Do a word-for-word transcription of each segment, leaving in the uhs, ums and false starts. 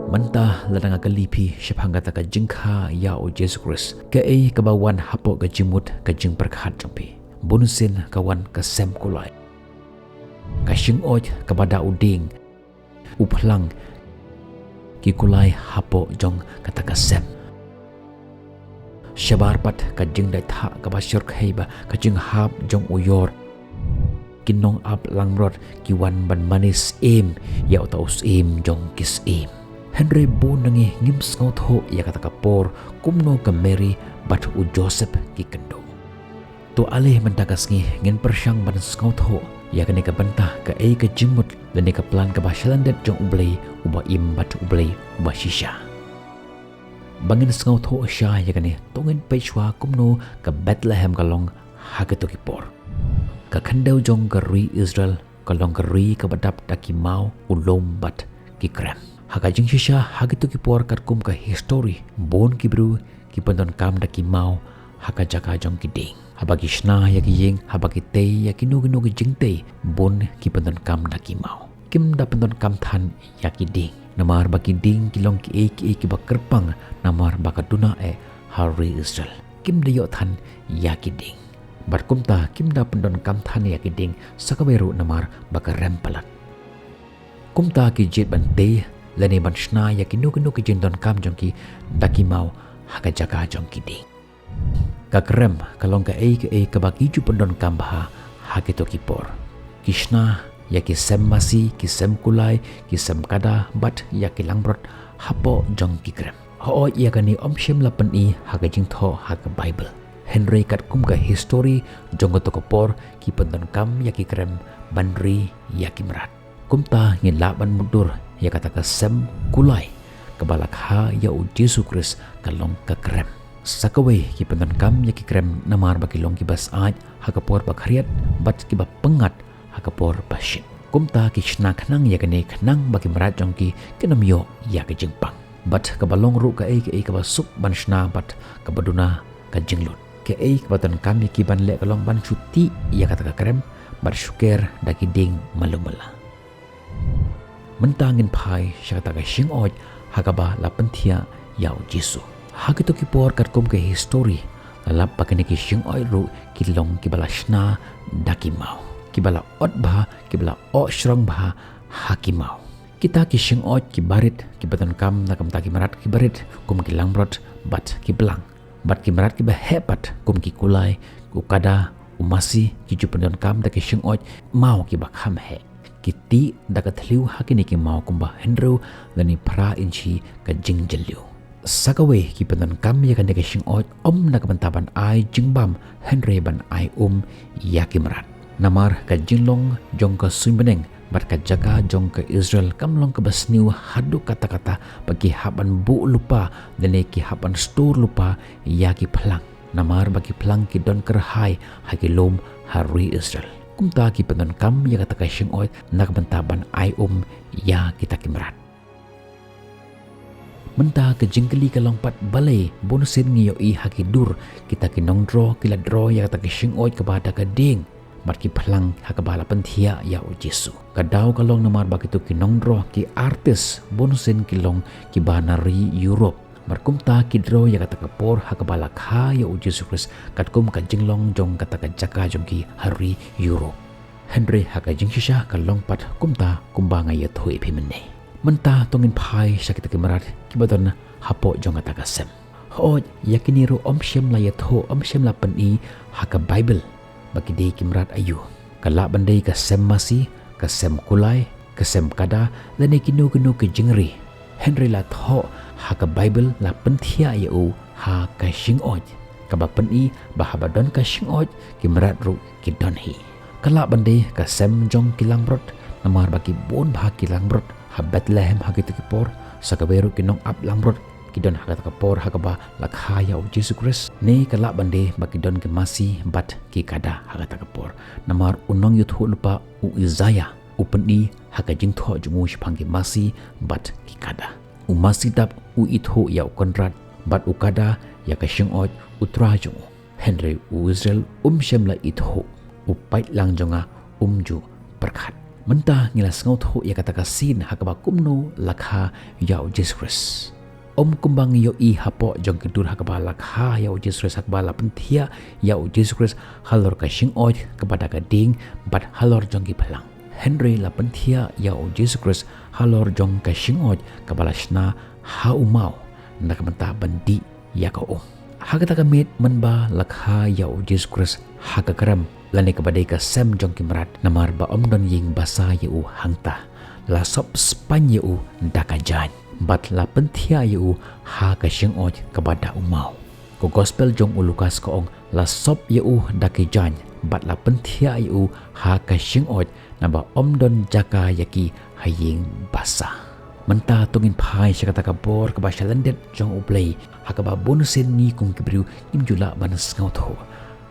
Mynta lada nga kylli phi shaphang kata ka jingkha ïa u Jisu Khrist, kaei kaba wan hapoh ka jingmut ka jingpyrkhat jong phi? Bunsien ka wan ka sem kulai. Ka shyngoj kaba da u dieng, u phlang, ki kulai hapoh jong kata ka sem. Shabar pat ka jingdait thah kaba shyrkhei ba ka jinghap jong u ïor. Ki nongap langbrot ki wan ban mane syiem ïa uta u syiem jong ki syiem. Hynrei bun na ngi ngim sngewthuh ïa kata ka por kumno ka Mary bad u Joseph ki kynduh. To ale mynta ka sngi ngin pyrshang ban sngewthuh ïa kane ka bynta, kaei ka jingmut lane ka plan kaba shlan dep jong U Blei uba im bad U Blei uba shisha. Ba ngin sngewthuh sha ïa kane, to ngin peit shuwa kumno ka Bethlehem ka long ha kito ki por. Ka khyndew jong ka ri Israel ka long ka ri kaba dap da ki maw, u lum bad ki krem. Ha ka jingshisha, ha kito ki por katkum ka histori, bun ki briew ki pyndonkam da ki maw ha ka jaka jong ki dieng. Haba ki shna ïa ki ïing, haba ki tei ïa kino kino ki jingtei, bun ki pyndonkam da ki maw. Kim da pyndonkam than ïa ki dieng, namar ba ki dieng ki long kiei kiei kiba kyrpang, namar ba ka duna eh ha ri Israel. Kim da ïoh than ïa ki dieng. Bad kumta kim da pyndonkam than ïa ki dieng sa kawei ruh namar ba ka rem palat. Kumta ki jied ban tei lane ban shna ïa kino kino ki jingdonkam jong ki da ki maw ha ka jaka jong ki dieng. Ka krem ka long kaei kaei kaba ki ju pyndonkam bha ha kito ki por. Ki shna ïa ki sem masi, ki sem kulai, ki sem kada bad ïa ki langbrot hapoh jong ki krem. Hooid, ïa kane ym shym la pyni ha ka jingthoh ha ka Baibl. Hynrei katkum ka histori jong kato ka por, ki pyndonkam ïa ki krem ban ri ïa ki mrad. Kumta ngin lah ban mutdur ïa kata ka sem kulai kaba la kha ïa u Jisu Khrist ka long ka krem. Sa kawei ki pyndonkam ïa ki krem namar ba ki long kiba syaid ha ka por ba khriat bad kiba pyngngad ha ka por ba shit. Kumta ki shna khnang ïa kane khnang ba ki mrad jong ki kin ym ïoh ïa ka jingpang. Bad kaba long ruh kaei kaei kaba suk ban shna bad kaba duna ka jinglut. Kaei kaba donkam ïa ki ban leh ka long ban shu tih ïa kata ka krem bad shu ker da ki dieng malu mala. Mynta ngin phai sha kata ka shyngoj ha kaba la pynthiah ïa u Jisu. Ha kito ki por katkum ka histori, la lap ba kine ki shyngoj ruh ki long kiba la shna da ki maw, kiba la ot bha, kiba la oh shrong bha ha ki maw. Kita ki shyngoj kiba rit kiba donkam na ka bynta ki mrad kiba rit, kum ki langbrot bad ki blang. Bad ki mrad kiba heh pat kum ki kulai, u kada, u masi, ki ju pyndonkam da ki shyngoj maw kiba kham heh. Ki tih da ka thliew ha kine ki maw kumba hynriew lane phra inchi ka jingjylliew. Sa kawei ki pyndonkam ïa kane ka shyngoj ym na ka bynta ban ai jingbam hynrei ban ai um ïa ki mrad. Namar ka jinglong jong ka suiñ bneng bad ka jaka jong ka Israel kam long kaba sniew haduh katta katta ba ki hap ban buh lypa lane ki hap ban stur lypa ïa ki phlang. Namar ba ki phlang ki don kyrhai ha ki lum ha ri Israel. Kumta ki pyndonkam ïa kata ka shyngoj na ka bynta ban ai um ïa kita ki mrad. Mynta ka jingkylli ka long pat balei bunsien ngi ïohi ha ki dur kita ki nongdro ki la dro ïa kata ka shyngoj kaba da ka dieng bad ki phlang ha kaba la pynthiah ïa u Jisu. Ka daw ka long namar ba kito ki nongdro ki artist bunsien ki long kiba na ri Europe. Bad kumta ki dro ïa kata ka por ha kaba la kha ïa u Jisu Khrist katkum ka jinglong jong kata ka jaka jong ki ha ri Europe. Hynrei ha ka jingshisha ka long pat kumta kumba nga ïathuh ïa phi mynne. Mynta to ngin phai sha kita ki mrad kiba don hapoh jong kata ka sem. Hooid, ïa kine ruh ym shym la ïathuh, ym shym la pyni ha ka Baibl ba ki dei ki mrad aïu. Ka lah ban dei ka sem masi, ka sem kulai, ka sem kada, lane kino kino ki jingri. Hynrei la thoh ha ka Baibl, la pynthiah ïa u ha ka shyngoj, kaba pyni ba haba don ka shyngoj ki mrad ruh ki don hi. Ka lah ban dei ka sem jong ki langbrot, namar ba ki bun bha ki langbrot ha Bethlehem ha kito ki por. Sa kawei ruh ki nongap langbrot ki don ha kata ka por ha kaba la kha ïa u Jisu Khrist. Ne ka lah ban dei ba ki don ki masi bad ki kada ha kata ka por, namar u nongïathuhlypa u Isaïah u pyni ha ka jingthoh jong u shaphang ki masi bad ki kada. U masi dap u ithuh ïa u kynrad bad u kada ïa ka shyngoj u trai jong u. Hynrei u Israel um shym la ithuh, u paidlang jong nga um ju pyrkhat. Mynta ngi la sngewthuh ïa kata ka sien ha kaba kumno la kha ïa u Jisu Khrist. Ym kumba ngi ïohi hapoh jong ki dur ha kaba la kha ïa u Jisu Khrist, ha kaba la pynthiah ïa u Jisu Khrist halor ka shyngod kaba da ka dieng bad halor jong ki phlang. Hynrei la pynthiah ïa u Jisu Khrist halor jong ka shyngod kaba la shna ha u maw, na ka bynta ban dih ïa ka um. Ha kata ka miet mynba la kha ïa u Jisu Khrist ha ka krem, lane kaba dei ka sem jong ki mrad, namar ba ym don ïing basa ïa u hangta, la sop spaiñ ïa u da ka jaiñ bad la pynthiah ïa u ha ka shyngod kaba da u maw. Ka gospel jong u Lukas ka ong, la sop ïa u da ki jaiñ bad la pynthiah ïa u ha ka shyngod, naba ym don jaka ïa ki ha ïing basa. Mynta to ngin phai sha kata ka bor kaba sha lyndet jong U Blei, ha kaba bun sien ngi kum ki briew ngim ju lah ban sngewthuh.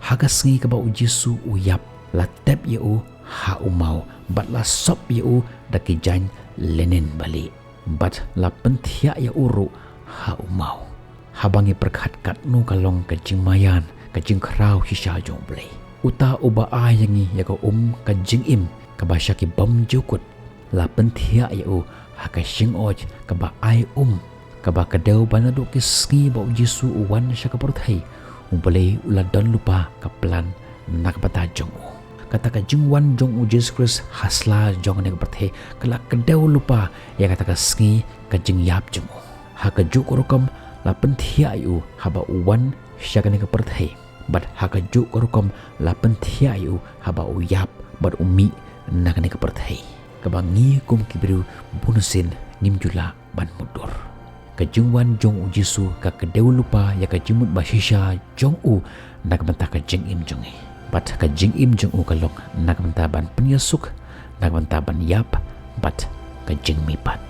Ha ka sngi kaba u Jisu u ïap, la tep ïa u ha u maw bad la sop ïa u da ki jaiñ linen balieh bad la pynthiah ïa u ruh ha u maw. Haba ngi pyrkhat katno ka long ka jingmaïan, ka jingkhraw shisha jong U Blei, uta uba ai ïa ngi ïa ka um ka jingim kaba sha ki bymjukut, la pynthiah ïa u ha ka shyngod kaba ai um, kaba ka dei ba naduh ki sngi ba u Jisu u wan sha ka pyrthei, U Blei u la don lypa ka plan na ka bynta jong u. Kata ka jingwan jong u Jisu Khrist ha sla jong kane ka pyrthei ka la kdew lypa ïa kata ka sngi ka jingïap jong u. Ha kajuh ka rukom la pynthiah ïa u haba u wan sha kane ka pyrthei, bad ha kajuh ka rukom la pynthiah ïa u haba u ïap bad u mih na kane ka pyrthei, kaba ngi kum ki briew bun sien ngim ju lah ban mutdur. Ka jingwan jong u Jisu ka kdew lypa ïa ka jingmut ba shisha jong u na ka bynta ka jingim jong ngi. Bad ka jingim jong u ka long na ka bynta ban pynïasuk, na ka bynta ban ïap bad ka jingmihpat.